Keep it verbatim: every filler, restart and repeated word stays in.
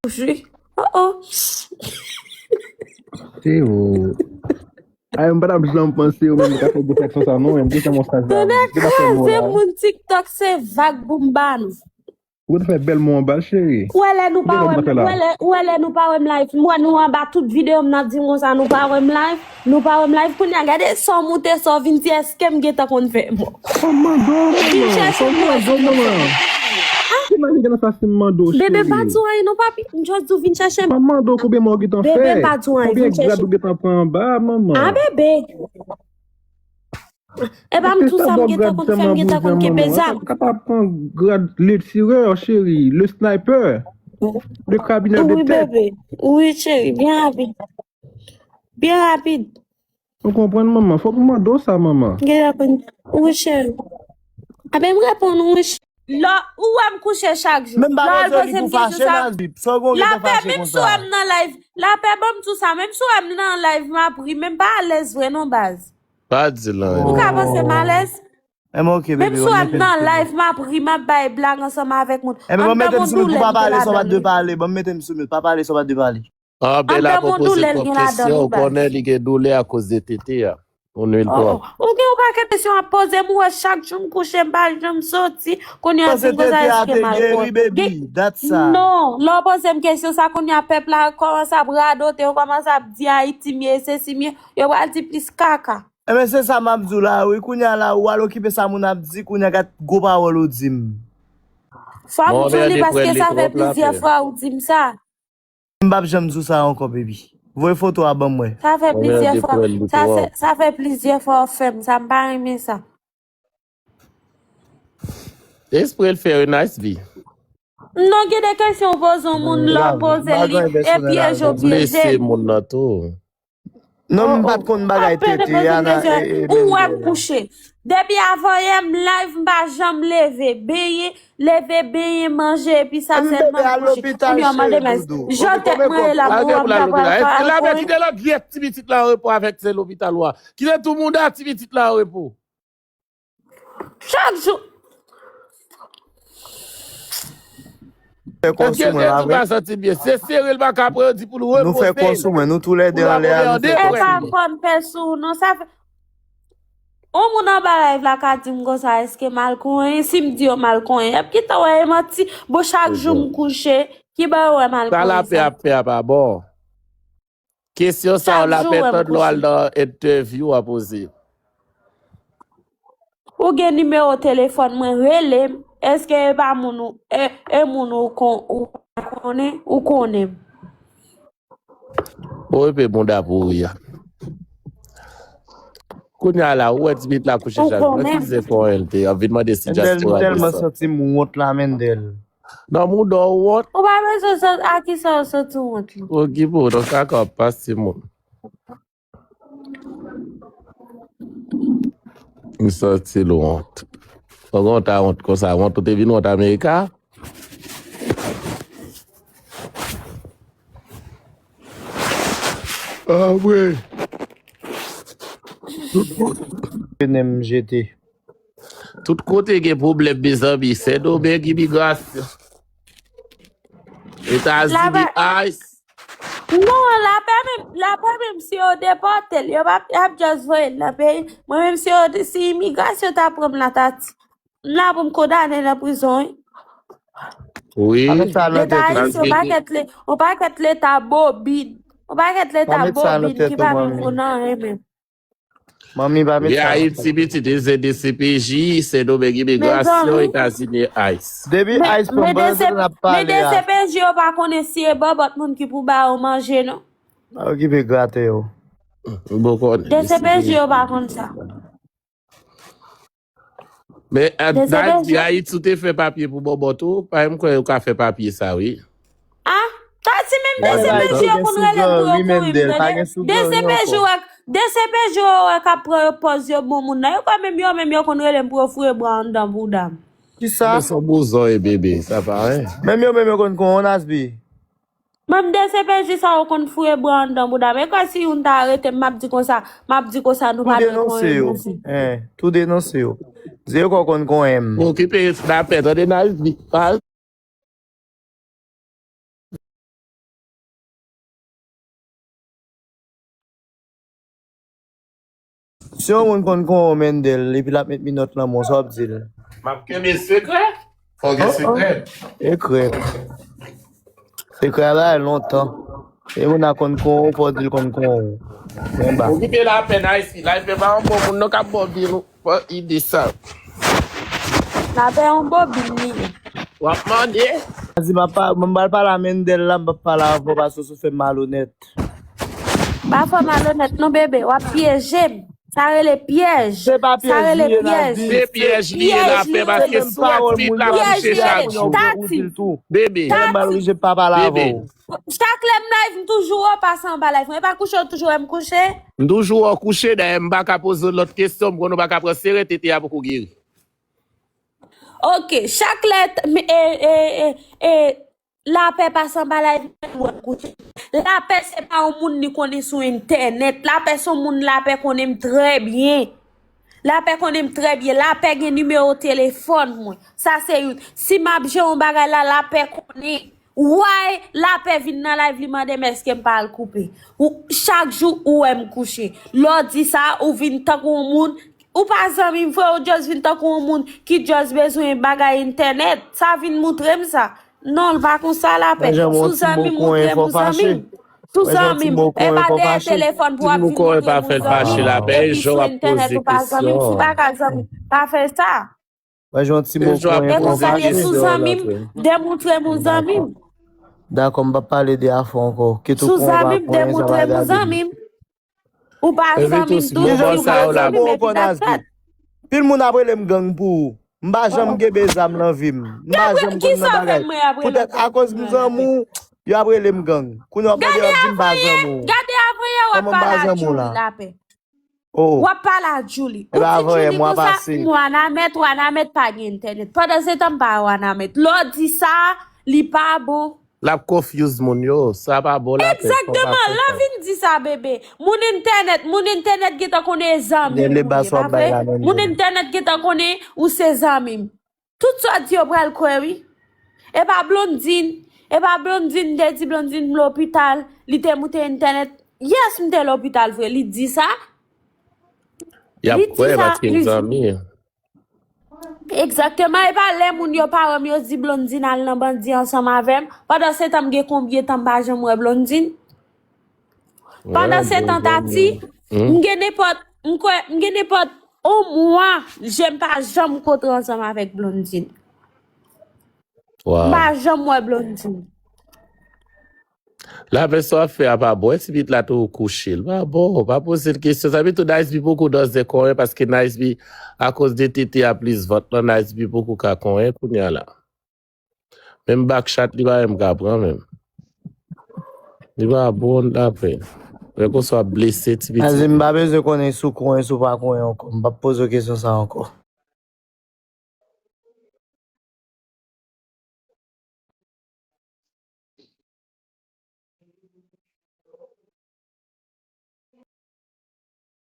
Jwi. Oh, oh. Se ou. Ay, m pa t ap janm panse ou menm ka fè gwo aksyon sa non, menm gwo aksyon sa. Tande kraze moun TikTok se vag pou m ba nou. Ou te fè bèl mo anba l, cheri. Ou wè lè nou pa wè m, ou wè lè, ou wè lè nou pa wè m live. M wè nou anba tout videyo m nan di m konsa nou pa wè m live. Nou pa wè m live. Kounye a gade sa w moute, sa w vin di, èske m gentan konn fè mò? Sa m mande w, manman. Sa m mande w, manman. Ki manje gen nan sa si m mande w, cheri? Bebe, pa di w anyen non, papi. M just di w vin chèche m. Sa m mande w konbyen mò w gentan fè? Bebe, pa di w anyen, vin chèche m. Konbyen grad ou gentan pran anba, manman? A, bebe. E pa m tou sa m gentan konn fè, m gentan konn kenbe zam. Ou kapab pran grad le tirè, cheri, le sniper, le cabinet de tête. Wi, bebe. Wi, cheri, byen rapid. Byen rapid. Ou konprann, manman? Fòk m mande w sa, manman. M gentan konn. Wi, cheri. Aben, m reponn ou, wi, cheri. Lò, ou wè m kouche chak jou. Lò, al poze m kesyon sa. Lapè, menm si w wè m nan live. Lapè, ban m tou sa. Menm si w wè m nan live, m ap ri. Men m pa alèz vre non, baz. Pa di l anyen. Ou ka panse m alèz? Menm si w wè m nan live, m ap ri, m ap bay blag ansanm avèk moun. Ann ban m yon doulè m gen ladan l wi. Ban m mete m sou mute. Pa pale san w pa t dwe pale. An, Bella ap poze twòp kesyon, ou konnen li gen doulè akoz de tete a. Ou nwil twòp. Ou gen yon pakèt kesyon w ap poze m, ou wè chak jou m kouche, m pa janm soti, kounye a w ap di m konsa èske m alkòl. Non, lè w poze m kesyon sa, kounye a pèp la kòmanse ap radote, yo kòmanse ap di Ayiti m ye, e sesi m ye, yo pral di plis kaka. Enben se sa m ap di w la wi, kounye a la ou al okipe sa moun ap di, kounye a gad gwo pawòl ou di m. Fò m di w li paske sa fè plizyè fwa ou di m sa. M p ap janm di w sa ankò, baby. Voye foto a ban m wè. Sa fè plizyè fwa. Sa, sa fè plizyè fwa w fè m sa, m pa renmen sa. Espre l fè yon nice vi. Non, gen de kesyon w poze yon moun, lè w poze li, e pyeje w pyeje l. Moun nan tou. Non, m pa t konn bagay tete a nan. Ou wè m kouche. Depi avanyè m live, m pa janm leve. Benyen, leve, benyen, manje, epi sa sèlman m kouche. Kounye a w mande m, jan tèt mwen ye la, pou w ap ta pral fè alkòl? Kite lòt vyè ti pitit la an repo avèk se lopital ou a. Kite tou mouda ti pitit la an repo. Chak jou. Fè kò sou mwen, pa vre? Se sere l pa ka pran, yo di pou l repoze. Nou fè kò sou mwen, nou toulède anlè a, nou fè kò sou mwen. E pa konn fè sou, non, sa fè. On moun anba live la ka di m konsa, èske m al konyen? Si m di yo m al konyen, y ap gentan wè e manti. Bon, chak jou m kouche, ki bò yo wè m al konyen sa? Sa lapè ap fè a pa bon. Kesyon sa yo lapè tann lè w al nan entèvyou a poze. Ou gen nimewo telefòn mwen, rele m. Èske e pa moun ou, e, e moun ou kon, ou pa konnen, ou konnen m? Ou epe bounda pouri a. Kounye a la, ou wè ti pitit la kouche chak jou. Ki zen konyen l te? Y ap vin mande si dyaspora te sa. Mendel, m tèlman santi m wont la, Mendel. Nan mouda w wont. Ou pa bezwen sot a kisa w soti wont la. Okipe w, nan kaka w ap pase moun. M santi l wont. Ou gen yon ta wont konsa, wont ou te vin wont Amerika? Ah wi. Tout moun. Nenm jete. Tout kote gen pwoblèm, mezanmi. Sendomeng imigrasyon. Etazini, ice. Non, lapè menm, lapè menm si yo depòte l, yo p ap, y ap just voye l nan peyi. Mwen menm si yo, si imigrasyon ta pran m la, ta, m la pou m kondane nan prizon, wi. Wi. Leta ayisyen, yon pakèt le, yon pakèt leta bobin. Yon pakèt leta bobin ki pa menm konn anyen menm. Manmi pa met sa. Li Ayiti pitit, li se D C P J, Sendomeng imigrasyon, Etazini, ice. Depi ice pran baz, n ap pale a. Men D C P J yo pa konnen si e bòbòt moun ki pou ba yo manje, non. Pa okipe grate yo. Bon konnen. D C P J yo pa konn sa. Men, Ayiti, ou te fè papye pou bòbòt ou, pa menm kwè yo ka fè papye sa, wi. Ah, ta di menm D C P J yo konn rele m pou yo konyen m, tande. D C P J yo wè, D C P J yo wè k ap pran yo pòz yo bon moun nan. Yo kwè menm yo menm yo konn rele m pou yo foure bwa anndan bouda m. Kisa? Yo se bouzon e bebe, sa pa anyen. Menm yo menm yo konn konyen w, Nasby. Menm D C P J sa yo konn foure bwa anndan bouda m. E kwè si youn ta arete m, m ap di konsa, m ap di konsa nou pa dwe konyen moun. Tou denonse yo. Di yo kwè w konn konyen m. Okipe lapè, tande, Nasby. Si yon moun konn konyen w Mendel, epi l ap met minòt nan men w, sa w ap di l? M ap kenbe sekrè. Fò gen sekrè. Sekrè. Sekrè a la e lontan. E moun a konn konyen w, fò w di l konn konyen w. Men ba. Okipe lapè, Nice P. Lapè pa yon bon moun non k ap ba w bil. Fò ide sa. Lapè yon bon bil li ye. W ap mande? Di m ap pa, m pral pale a Mendel la, m p ap pale avè w paske w sou fè m malonèt. Pa fè w malonèt non, bebe, w ap pyeje m. Sa rele pyèj. Se pa pyèj li ye, Nice P. Se pyèj li ye, lapè, paske si w wè tit la kouche chak jou. Bebe. Mwen oblije pa pale avè w. Chak lè m live, m toujou wè w pase anba live mwen. E pa kouche w toujou wè m kouche? M toujou wè w kouche, dayè m pa ka poze w lòt kesyon, m konnen w pa ka pran sere, tete a poko geri. Oke, chak lè t- m- e, e, e, e, Lapè pase anba live mwen, m wè l kouche. Lapè se pa yon moun li konnen sou entènèt. Lapè se yon moun Lapè konnen m trè byen. Lapè konnen m trè byen. Lapè gen nimewo telefòn mwen. Sa se youn. Si m ap jere yon bagay la, Lapè konnen. Why Lapè vin nan live li mande m èske m pa al koupe. Ou, chak jou ou wè m kouche. Lè w di sa, ou vin tankou yon moun, ou pa zanmi m vre, ou just vin tankou yon moun ki just bezwen bagay entènèt. Sa vin moutre m sa. Non, l pa konsa Lapè. Si w zanmi m, montre m ou zanmi m. Si w zanmi m, e pa dèyè telefòn pou w ap vin montre m ou zanmi m. Epi sou entènèt ou pa zanmi m, si w pa ka zanmi m, pa fè sa. Mwen jan ti mo konyen. E konsa l ye, si w zanmi m, demontre m ou zanmi m. Dakò, m p ap pale de afè ankò. Si w zanmi m, demontre m ou zanmi m. Ou pa zanmi m tou, ou pa zanmi m, epi dat dat. Pil moun ap rele m gang pou ou. M pa janm kenbe zam nan vi m. M pa janm konn nan bagay. Poutèt akoz m zanmi w, yo ap rele m gang. Kounye a w ap mande yo ap di m pa zanmi w. Gade avanyè w ap pale a Djouly Lapè. W ap pale a Djouly. Ou di Djouly konsa, m Wanament, Wanament pa gen entènèt. Pandan se tan m pa Wanament. Lè w di sa, li pa bon. L ap confuse moun yo. Sa pa bon, Lapè. Egzakteman, lè w vin di sa, bebe. Moun entènèt, moun entènèt gentan konnen e zanmi m ou ye, pa vre? Moun entènèt gentan konnen ou se zanmi m. Tout sa w di yo pral kwè, wi. E pa Blondine, e pa Blondine te di Blondine m lopital, li te moute entènèt. Yes, m te lopital vre, li di sa. Y ap kwè paske m zanmi. Egzakteman, e pa lè moun yo, paran m yo di Blondine al nan bandi ansanm avè m. Pandan se tan m gen konbyen tan m pa janm wè Blondine? Pandan se tan, Tati, m gen nenpòt, m kwè, m gen nenpòt yon mwa, je m pa janm kontre ansanm avèk Blondine. M pa janm wè Blondine. Lapè, sa w ap fè a pa bon. Ti pitit la tou kouche. L pa bon. Pa poze l kesyon. Sa vle di tou Nice P poko dòz de konyen paske Nice P, akoz de tete a plis vant lan, Nice P poko ka konyen kounye a la. Menm Backchat li pa menm ka pran menm. Li pa bon, Lapè. Lè konsa w ap blese ti pitit. Azi, m pa bezwen konnen si w konyen, si w pa konyen ankò. M p ap poze w kesyon sa ankò.